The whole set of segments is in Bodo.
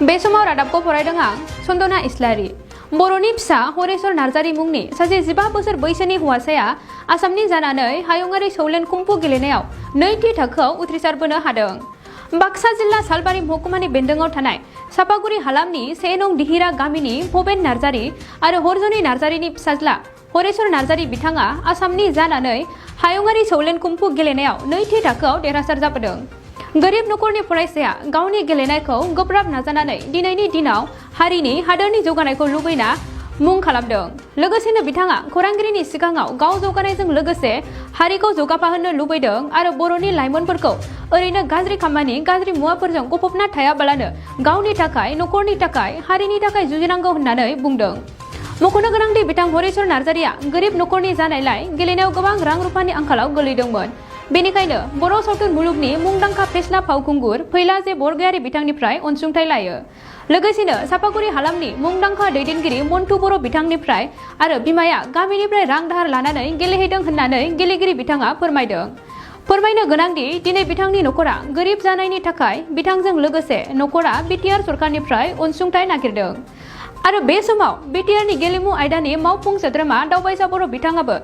बे समाव रादाबखौ फरायदों आं सन्दना इस्लारि। बर'नि फिसा हरेश्वर नार्जारि मुंनि सासे 15 बोसोर बैसोनि हौवासाया आसामनि जानानै हायुङारि सौलेन कुम्फु गेलेनायाव नैथि थाखोआव उथ्रिसारबोनो हादों। बाक्सा जिल्ला सालबारि महकुमानि बेन्दोङाव थानाय सापागुरि हालामनि 1 नं दिहिरा गामिनि भबेन नार्जारि आरो हरजनि नार्जारिनि फिसाज्ला हरेश्वर नार्जारि बिथाङा आसामनि जानानै हायुङारि सौलेन कुम्फु गेलेनायाव नैथि थाखोआव देरहासार जाबोदों। गोरिब नखरनि फरायसाया गावनि गेलेनायखौ गोब्राब नाजानानै दिनैनि दिनाव हारिनि हादोरनि जौगानायखौ लुबैना मुं खालामदों। लोगोसेनो बिथाङा खौरांगिरिनि सिगाङाव गाव जौगानायजों लोगोसे हारिखौ जौगाफाहोनो लुबैदों आरो बर'नि लाइमोनफोरखौ ओरैनो गाज्रि खामानि गाज्रि मुवाफोरजों गफबना थायाबालानो गावनि थाखाय नखरनि थाखाय हारिनि थाखाय जुजिनांगौ होननानै बुंदों। मख'नो गोनांदि बिथां हरेश्वर नार्जारिया गोरिब नखरनि जानायलाय गेलेनायाव गोबां रां रुफानि आंखालाव गोलैदोंमोन। बेनिखायनो बर' सावथुन मुलुगनि मुंदांखा फेस्ला फावखुंगुर फैलाजे बरगयारि बिथांनिफ्राय अनसुंथाइ लायो। लोगोसेनो सापागुरि हालामनि मुंदांखा दैदेनगिरि मन्टु बर' बिथांनिफ्राय आरो बिमाया गामिनिफ्राय रां दाहार लानानै गेलेहैदों होननानै गेलेगिरि बिथाङा फोरमायदों। फोरमायनो गोनांदि दिनै बिथांनि नखरा गोरिब जानायनि थाखाय बिथांजों लोगोसे नखरा बिटिआर सरकारनिफ्राय अनसुंथाइ नागिरदों। आरो बे समाव बिटिआरनि गेलेमु आयदानि मावफुं सोद्रोमा दावबायसा बर' बिथाङाबो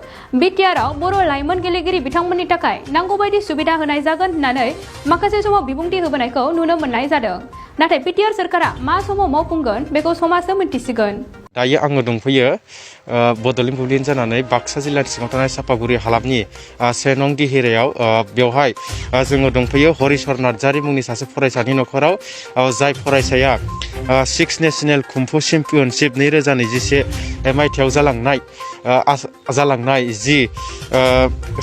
बिटिआरआव बर' लाइमोन गेलेगिरि बिथांमोननि थाखाय नांगौबायदि सुबिदा होनाय जागोन होननानै माखासे समाव बिबुंथि होबोनायखौ नुनो मोननाय जादों। नाथाय बिटिआर सोरखारा मा समाव मावफुंगोन बेखौ समाजसो मिन्थिसिगोन। दायो आङो दंफैयो बड'लेण्ड बुब्लिन जानानै बाक्सा जिल्लानि सिङाव थानाय सापागुरि हालामनि 1 नं दिहिरायाव बेवहाय जोङो दंफैयो हरेश्वर नार्जारि मुंनि सासे फरायसानि नखराव जाय फरायसाया 6 नेशनेल कुम्फु चेम्पियनशिप 2021 मायथाइयाव जालांनाय जि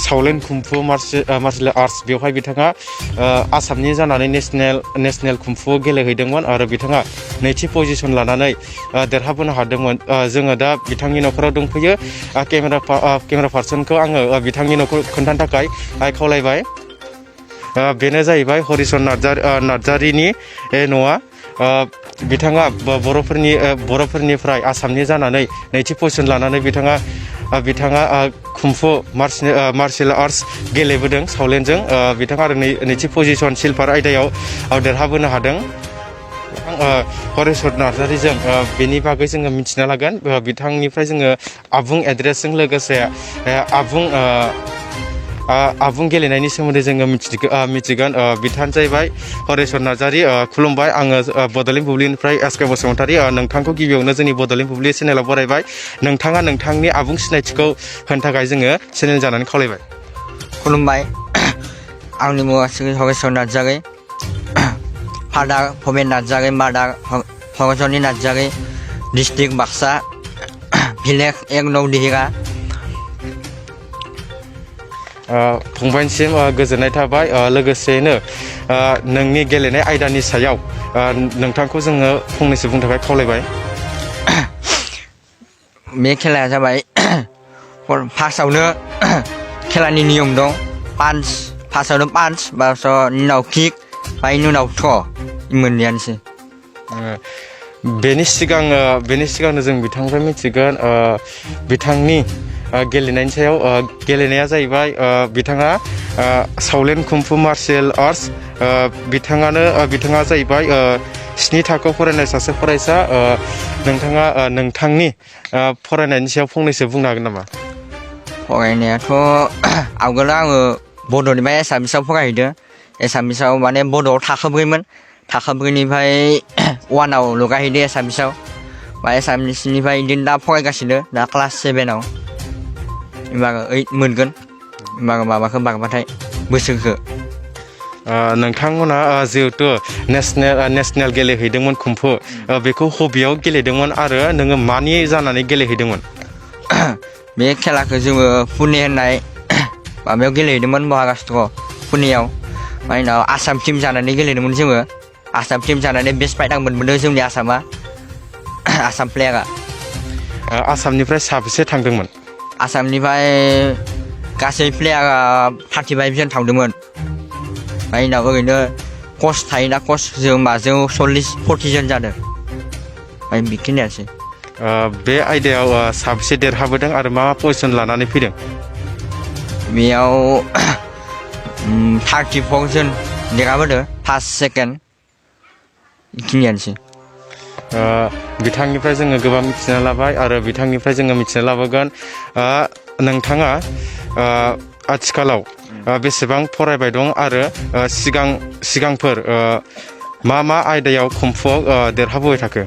सावलेन कुम्फु मार्शेल आर्ट्स बेवहाय बिथाङा आसामनि जानानै नेशनेल कुम्फु गेलेहैदोंमोन आरो बिथाङा नैथि पजिशन लानानै देरहाबोनो हादोंमोन। जोङो दा बिथांनि नखराव दंफैयो। केमेरा पार्सनखौ आङो बिथांनि नखर खोन्थानो थाखाय खावलायबाय। बेनो जाहैबाय हरेश्वर नार्जारिनि न'आ। बिथाङा बर'फोरनिफ्राय आसामनि जानानै नैथि पजिशन लानानै बिथाङा कुम्फु मार्शेल आर्ट्स गेलेबोदों सावलेनजों। बिथाङा आरो नैथि पजिशन सिलभार आयदायाव देरहाबोनो हादों। हरेश्वर नार्जारिजों बेनि बागै जोङो मिथिना लागोन। बिथांनिफ्राय जोङो आबुं एड्रेसजों लोगोसे आबुं गेलेनायनि सोमोन्दै जोङो मिथिगोन। बिथाङानो जाहैबाय हरेश्वर नार्जारि। खुलुमबाय, आङो बड'लेण्ड बुब्लिनिफ्राय एस.के. बसुमतारी। नोंथांखौ गिबियावनो जोंनि बड'लेण्ड बुब्लि चेनेलाव बरायबाय। नोंथाङा नोंथांनि आबुं सिनायथिखौ होनो थाखाय जोङो चेनेल जानानै खावलायबाय। खुलुमबाय, आंनि मुङा हरेश्वर नार्जारि। फादार भबेन नार्जारि, मादार हरजनि नार्जारि, डिस्ट्रिक्ट बाक्सा, भिलेज 1 नं दिहिरा। फंबायनिसिम गोजोननाय थाबाय। लोगोसेनो नोंनि गेलेनाय आयदानि सायाव नोंथांखौ जोङो फंनैसो बुंनो थाखाय खावलायबाय। बे खेलाया जाबाय फार्स्टआवनो खेलानि नियम दं। फार्स्टआवनो पान्च, बेनि उनाव किक, बेनि उनाव थ्र', मोननैयानोसै। बेनि सिगांनो जों बिथांनिफ्राय मिथिगोन बिथांनि गेलेनायनि सायाव। गेलेनाया जाहैबाय बिथाङा सावलेन कुम्फु मार्शेल आर्ट्स। बिथाङा जाहैबाय 7 थाखोआव फरायनाय सासे फरायसा। नोंथाङा नोंथांनि फरायनायनि सायाव फंनैसो बुंनो हागोन नामा? फरायनायाथ' आवगोल आङो बड'निफ्राय एसामिसाव फरायहैदों। एसामिसाव माने बड'आव थाखोब्रैमोन। थाखोब्रैनिफ्राय 1आव लगायहैदो एसामिसाव। एसामिसनिफ्राय बिदिनो दा फरायगासिनो, दा क्लास 7आव। एबार 8 मोनगोन, एबार माबाखौ बारबाथाय बोसोरखौ। नोंथांमोना जिहेथु नेसनेल गेलेहैदोंमोन कुम्फु, बेखौ हबियाव गेलेदोंमोन आरो नोङो मानि जानानै गेलेहैदोंमोन? बे खेलाखौ जोङो पुने होननाय माबायाव गेलेहैदोंमोन, महाराष्ट्र पुनेयाव। ओमफ्राय उनाव आसाम टिम जानानै गेलेदोंमोन जोङो। आसाम टिम जानानै बेस्ट फाइनाल मोनबोदों जोंनि आसाम प्लेयारा। आसामनिफ्राय साबेसे थांदोंमोन? आसामनिफ्राय गासै प्लेयारा 35 जन थांदोंमोन। ओमफ्राय उनाव ओरैनो कच थायोना, कच जों 40 जन जादों। ओमफ्राय बेखिनियानोसै। बे आयदायाव साबेसे देरहाबोदों आरो मा पजिशन लानानै फैदों? बेयाव 34 जन देरहाबोदों, फार्स्ट सेकेन्ड, बेखिनियानोसै। बिथांनिफ्राय जोङो गोबां मिथिना लाबाय आरो बिथांनिफ्राय जोङो मिथिना लाबोगोन नोंथाङा आथिखालाव बेसेबां फरायबाय दं आरो सिगांफोर मा आयदायाव खुम्फुआव देरहाबोबाय थाखो?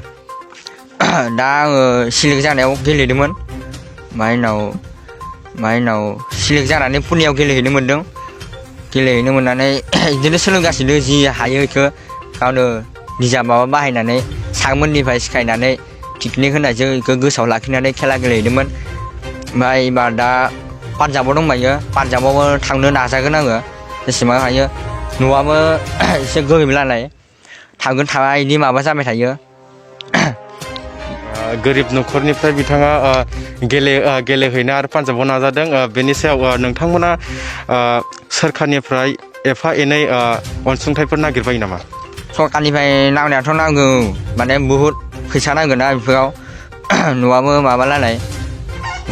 दा आङो सिलेक्ट जानायाव गेलेदोंमोन माइनाव सिलेक्ट जानानै पुनेयाव गेलेहैनो मोन्दों गेलेहैनो मोननानै बिदिनो सोलोंगासिनो जि हायो बेखौ गावनो निजा माबा बाहायनानै सारमोननिफ्राय सिखायनानै टेकनिक होनायजों बेखौ गोसोआव लाखिनानै खेला गेलेहैदोंमोन ओमफ्राय एबार दा पान्जाबाव दंबायो पान्जाबावबो थांनो नाजागोन आङो जेसेबां हायो न'आबो एसे गोरिब नालाय थांगोन थाङा बिदि माबा जाबाय थायो गोरिब न'खरनिफ्राय बिथाङा गेलेहैनो आरो पान्जाबाव नाजादों बेनि सायाव नोंथांमोना सोरखारनिफ्राय एफा एनै अनसुंथाइफोर नागिरबायो नामा? सरकारनिफ्राय नांनायाथ' नांगौ माने बुहुद फैसा नांगोन ना बेफोराव न'आबो माबा नालाय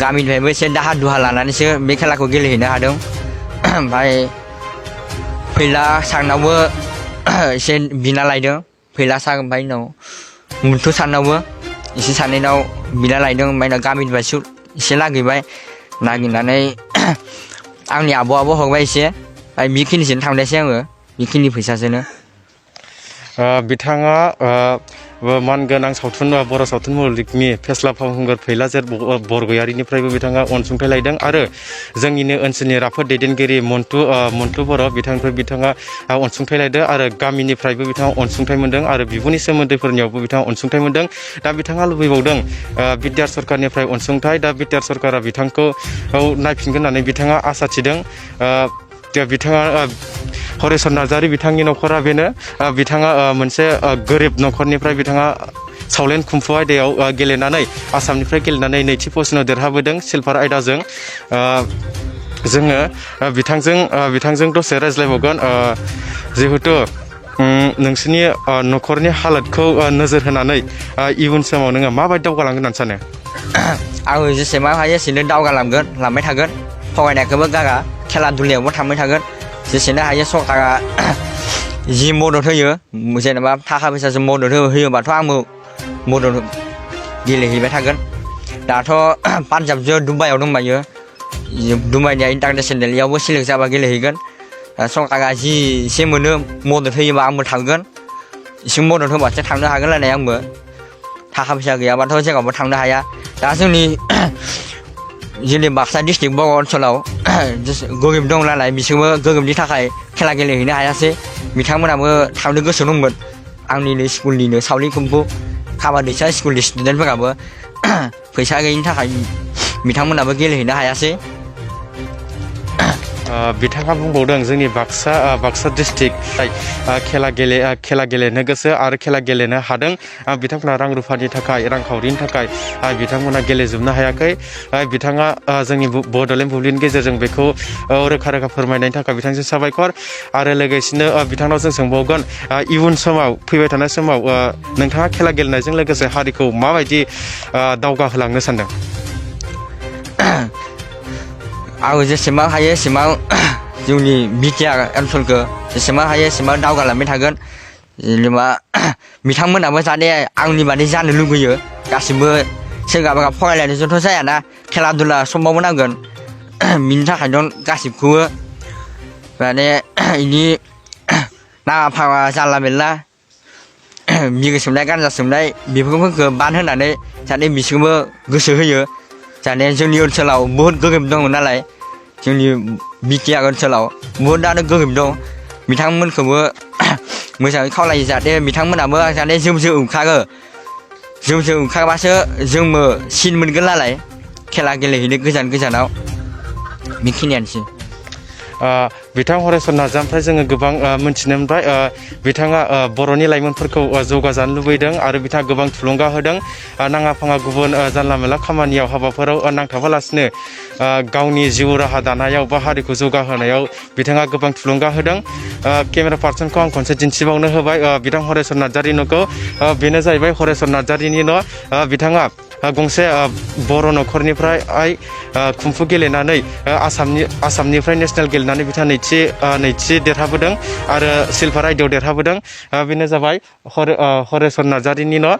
गामिनिफ्रायबो एसे दाहार दुहा लानानैसो बे खेलाखौ गेलेहैनो हादों ओमफ्राय फैला सारनावबो एसे बिना लायदों फैला सार ओमफ्राय उनाव मुन्थु सारनावबो एसे सानैनाव बिना लायदों ओमफ्राय उनाव गामिनिफ्राय एसे नागिरबाय नागिरनानै आंनि आब'आबो हरबाय एसे ओमफ्राय बेखिनिजोंनो थांनायसै आङो बेखिनि फैसाजोंनो बिथाङा मानगोनां बर' सावथुन मुलुगनि फेस्ला फावखुंगुर फैलाजेर बरगयारिनिफ्रायबो बिथाङा अनसुंथाइ लायदों आरो जोंनिनो ओनसोलनि राफोद दैदेनगिरि मन्टु बर' बिथांनिफ्राय बिथाङा अनसुंथाइ लायदों आरो गामिनिफ्रायबो बिथाङा अनसुंथाइ मोन्दों आरो बिबुनि सोमोन्दैफोरनियावबो बिथाङा अनसुंथाइ मोन्दों दा बिथाङा लुबैबावदों बिटिआर सरकारनिफ्राय अनसुंथाइ दा बिटिआर सरकारा बिथांखौ नायफिनगोन होननानै बिथाङा आसा थिदों बिथाङा हरेस्वर नार्जारि बिथांनि न'खरा बेनो बिथाङा मोनसे गोरिब न'खरनिफ्राय बिथाङा सावलेन खुम्फु आयदायाव गेलेनानै आसामनिफ्राय गेलेनानै नैथि पजिशनाव देरहाबोदों सिलभार आयदाजों जोङो बिथांजों दसे रायज्लायबावगोन जिहेथु नोंसोरनि न'खरनि हालोदखौ नोजोर होनानै इयुन समाव नोङो माबायदि दावगालांगोन होननानै सानो? आङो जेसेबां हायो एसेनो लांबाय थागोन फरायनायखौबो गारा खेला दुलायावबो थांबाय थागोन जेसेनो हायो सरकारा जि मदद होयो जेनेबा थाखा फैसाजों मदद होयोबाथ' आंबो मदद गेलेहैबाय थागोन दाथ' पान्जाबजों दुबाइयाव दंबायो दुबाइनि इन्टारनेसनेलयावबो सिलेक्ट जाबा गेलेहैगोन सरकारा जि एसे मोनो मदद होयोबा आंबो थांगोन एसे मदद होबासो थांनो हागोन होननानै आंबो थाखा फैसा गैयाबाथ' जेरावबो थांनो हाया दा जोंनि बाक्सा डिस्ट्रिक्ट बर' ओनसोलाव गोरिब दं नालाय बिसोरबो गोरिबनि थाखाय खेला गेलेहैनो हायासै बिथांमोनाबो थांनो गोसो दंमोन आंनिनो स्कुलनिनो सावलि खुम्फु काबादैसा स्कुलनि स्टुडेन्टफोराबो फैसा गैयिनि थाखाय बिथांमोनाबो गेलेहैनो हायासै बिथाङा बुंबावदों जोंनि बाक्सा डिस्ट्रिक्ट खेला गेलेनो गोसो आरो खेला गेलेनो हादों बिथांमोना रां रुफानि थाखाय रांखावरिनि थाखाय बिथांमोना गेलेजोबनो हायाखै बिथाङा जोंनि बड'लेण्ड बुब्लिनि गेजेरजों बेखौ रोखा फोरमायनायनि थाखाय बिथांजों साबायखर आरो लोगोसेनो बिथांनाव जों सोंबावगोन इयुन समाव फैबाय थानाय समाव नोंथाङा खेला गेलेनायजों लोगोसे हारिखौ माबायदि दावगाहोलांनो सानदों? आङो जेसेबां हायो एसेबां जोंनि बिटिआर ओनसोलखौ जेसेबां हायो एसेबां दावगालांबाय थागोन जेनेबा बिथांमोनाबो जाहाथे आंनि बादि जानो लुगैयो गासिबो सोरबाबा फरायलायनायजोंथ' जायाना खेला दुला समबावबो नांगोन बिनि थाखायनो गासिबखौबो माने बिदि नाङा फाङा जानला मेनला बिगो सोमनाय गानजा सोमनाय बेफोरखौ बाद होनानै जाहाथे बिसोरबो गोसो होयो जाहाथे जोंनि ओनसोलाव बुहुद गोरिब दङ नालाय जोंनि बिटिआर ओनसोलाव बुहुदआनो गोरिब दं बिथांमोनखौबो मोजाङै खावलायो जाहाथे बिथांमोनाबो जाहाथे जौजों ओंखारबासो जोंबो सिन मोनगोन नालाय खेला गेलेहैनो गोजानाव बेखिनियानोसै बिथां हरेस्वर नार्जारिनिफ्राय जोङो गोबां मोनथिनो मोनबाय बिथाङा बर'नि लाइमोनफोरखौ जौगाजानो लुबैदों आरो बिथाङा गोबां थुलुंगा होदों नाङा फाङा गुबुन जानला मेनला खामानियाव हाबाफोराव नांथाबालासिनो गावनि जिउ राहा दानायाव बा हारिखौ जौगाहोनायाव बिथाङा गोबां थुलुंगा होदों केमेरा पार्सनखौ आं खनसे दिन्थिबावनो होबाय बिथां हरेस्वर नार्जारि न'खौ बेनो जाहैबाय हरेस्वर नार्जारिनि न' बिथाङा गंसे बर' न'खरनिफ्राय कुम्फु गेलेनानै आसामनिफ्राय नेसनेल गेलेनानै बिथाङा नैथि देरहाबोदों आरो सिलभार आयदायाव देरहाबोदों। बेनो जाबाय हरेस्वर नार्जारिनि न'।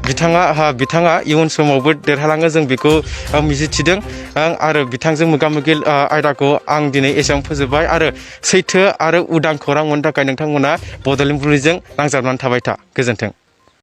बिथाङा इयुन समावबो देरहालाङो जों बेखौ मिजिंथिदों आरो बिथांजों मोगा-मोगि आयदाखौ आं दिनै एसेबां फोजोबबाय आरो सैथो आरो उदां खौरां मोननो थाखाय नोंथांमोना बड'लेण्ड बुब्लिजों नांजाबनानै थाबाय था। गोजोन्थों।